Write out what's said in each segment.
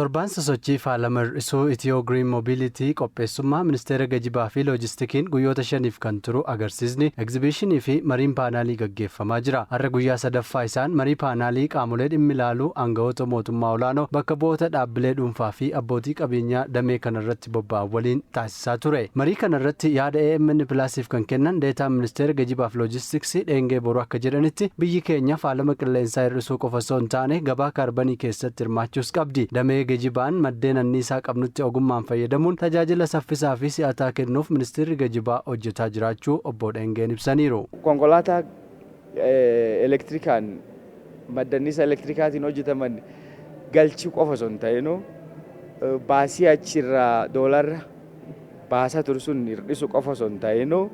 Torbaan sosochii faalama hir'isuu Ethio Green Mobility qopheessummaa Ministeera Geejjibaa fi Loojistikiin guyyoota 5f kan turu agarsiisni egzibiishinii fi mariin paanaalii gaggeeffamaa jira. Har'a guyyaa sadaffaa isaan marii paanaalii qaamolee dhimmi ilaaluu, aangawoota mootummaa olaanoo, bakka bu'oota dhaabbilee dhuunfaa fi abbootii qabeenyaa damee kanarratti bobba'an waliin taasisaa ture. Marii kanarratti yaada AMN Plusiif kan kennan Deetaan Ministeera Geejjibaa fi Loojistiksii Dheengee Boruu akka jedhanitti, biyyi keenya faalama qilleensaa hir'isuu qofa osoo hin taane gabaa kaarbanii keessatti hirmaachuus qabdi. Damee geejibaan maddeen anniisaa qabnutti ogummaan fayyadamuun tajaajila saffisaa fi si'ataa kennuuf Ministeerri Geejibaa hojjetaa jiraachuu Obbo Dheengeen ibsaniiru. Konkolaataa elektirikaan, madda anniisaa elektirikaatiin hojjetaman galchuu qofa osoo hin ta'inu, baasii achirraa doolarra baasaa ture sun hir'isu qofa osoo hin ta'inu,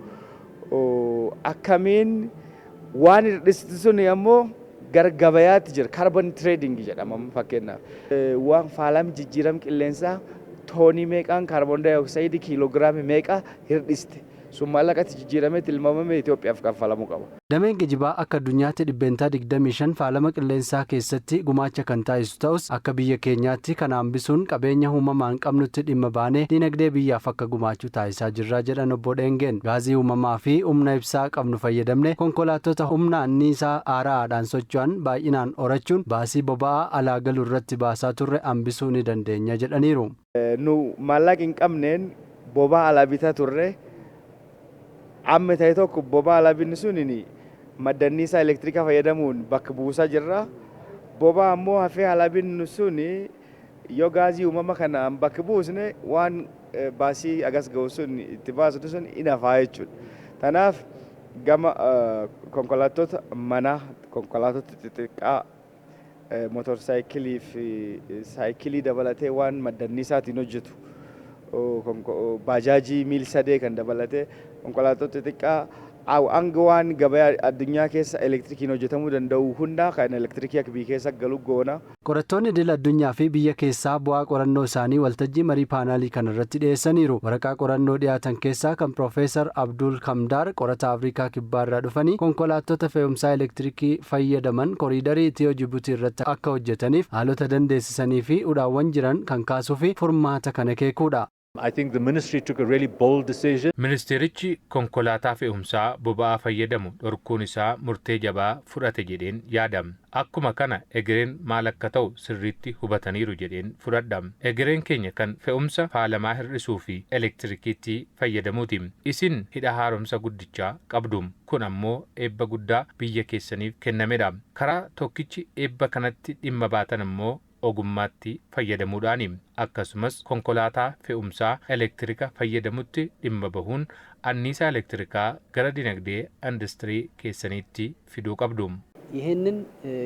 akkamiin waan hir'istu sun ammoo gara gabayaatti jira. Carbon trading jedhama. Fakkeenyaaf, waan faalama jijjiirama qilleensaa toonii meeqaan, kaarboon daayoksayidii kiiloogiraamii meeqa hir'iste, sun maallaqatti jijjiiramee tilmaamamee Itoophiyaaf kaffalamuu qaba. Dameen geejibaa akka addunyaatti 25% faalama qilleensaa keessatti gumaacha kan taasisu ta'us, akka biyya keenyaatti kana hambisuun qabeenya uumamaan qabnutti dhimma baanee dinagdee biyyaaf akka gumaachuu taasisaa jirra jedhan Obbo Dheengeen. Gaazii uumamaa fi humna ibsaa qabnu fayyadamne konkolaattota humna anniisaa haara'aadhaan socho'an baay'inaan horachuun baasii boba'aa alaa galu irratti baasaa turre hambisuu ni dandeenya jedhaniiru. Nu maallaqa hin qabneen boba'aa alaa bitaa turre. Amma ta'e tokko boba'aa alaa binni sun madda anniisaa elektirikaa fayyadamuun bakka buusaa jirra. Boba'aa ammoo hafee alaa binnu sun yoo gaazii uumama kanaan bakka buusne, waan baasii agas ga'u sun itti baasnu sun in hafaa jechuudha. Kanaaf gama konkolaattota manaa, konkolaattota xixiqqaa, motorsaayikilii fi saayikilii dabalatee, waan madda anniisaatiin hojjetu, baajaajii miil sadee kan dabalatee, konkolaattota xixiqqaa, hanga waan gabaa addunyaa keessa elektirikiin hojjetamuu danda'u hunda kan elektirikii akka biyya keessa galu goona. Qorattoonni idil addunyaa fi biyya keessaa bu'aa qorannoo isaanii waltajjii marii paanaalii kana irratti dhiyeessaniiru. Waraqaa qorannoo dhiyaatan keessaa kan Piroofeesar Abdul Kamdaar, qorata Afrikaa Kibbaa irraa dhufanii, konkolaattota fe'umsaa elektirikii fayyadaman koriidarii Itiyoo Jibuutii irratti akka hojjetaniif haalota dandeessisanii fi hudhaawwan jiran kan kaasuu fi furmaata kan akeekuudha. I think the ministry took a really bold decision. Ministeerichi konkolaataa fe'umsaa boba'aa fayyadamu dhorkuun isaa murtee jabaa fudhate jedheen yaada. Akkuma kana egereen maal akka ta'u sirriitti hubataniiru jedheen fudhadha. Egereen keenya kan fe'umsa faalamaa hir'isuu fi elektirikiitti fayyadamuuti. Isin hidha haaromsa guddichaa qabdu. Kun ammoo eebba guddaa biyya keessaniif kennamedha. Karaa tokkichi eebba kanatti dhimma baatan ammoo ogummaatti fayyadamuudhaani. Akkasumas konkolaataa fe'umsaa elektirika fayyadamutti dhimma bahuun anniisaa elektirikaa gara dinagdee industirii keessaniitti fiduu qabdu. ይህንን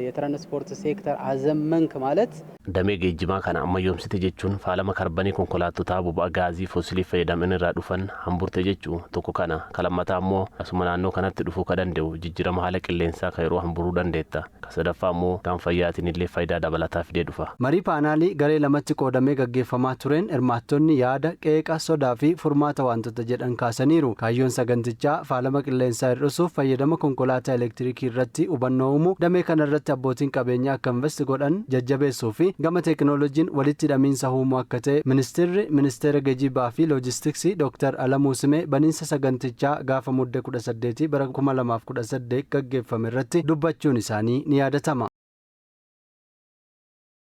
የትራንስፖርት ሴክተር አዘመንክ ማለት Damee geejjibaa kana ammayyoomsite jechuun faalama karbanii konkolaattotaa boba'aa gaazii foosilii fayyadaman irraa dhufan hamburte jechuu tokko. Kana ka lammataa ammoo asuma naannoo kanatti dhufuu ka danda'u jijjiirama haala qilleensaa ka yeroo hamburuu dandeetta. Ka sadaffaa ammoo gama fayyaatiin illee faayidaa dabalataa fidee dhufa. Marii paanaalii garee lamatti qoodamee gaggeeffamaa tureen hirmaattonni yaada, qeeqa, sodaa fi furmaata wantoota jedhan kaasaniiru. Kaayyoon sagantichaa faalama qilleensaa hir'isuuf fayyadama konkolaataa elektirikii irratti hubannoo uumuu, damee kana irratti abbootiin qabeenyaa akka invest godhan jajjabeessuu fi gama teekinooloojiin walitti hidhamiinsa uumuu akka ta'e ministeerri Ministeera Geejjibaa fi Loojistiksii Dr. Alamuu Simee baniinsa sagantichaa gaafa Mudde 18 bara 2018 gaggeeffame irratti dubbachuun isaanii ni yaadatama.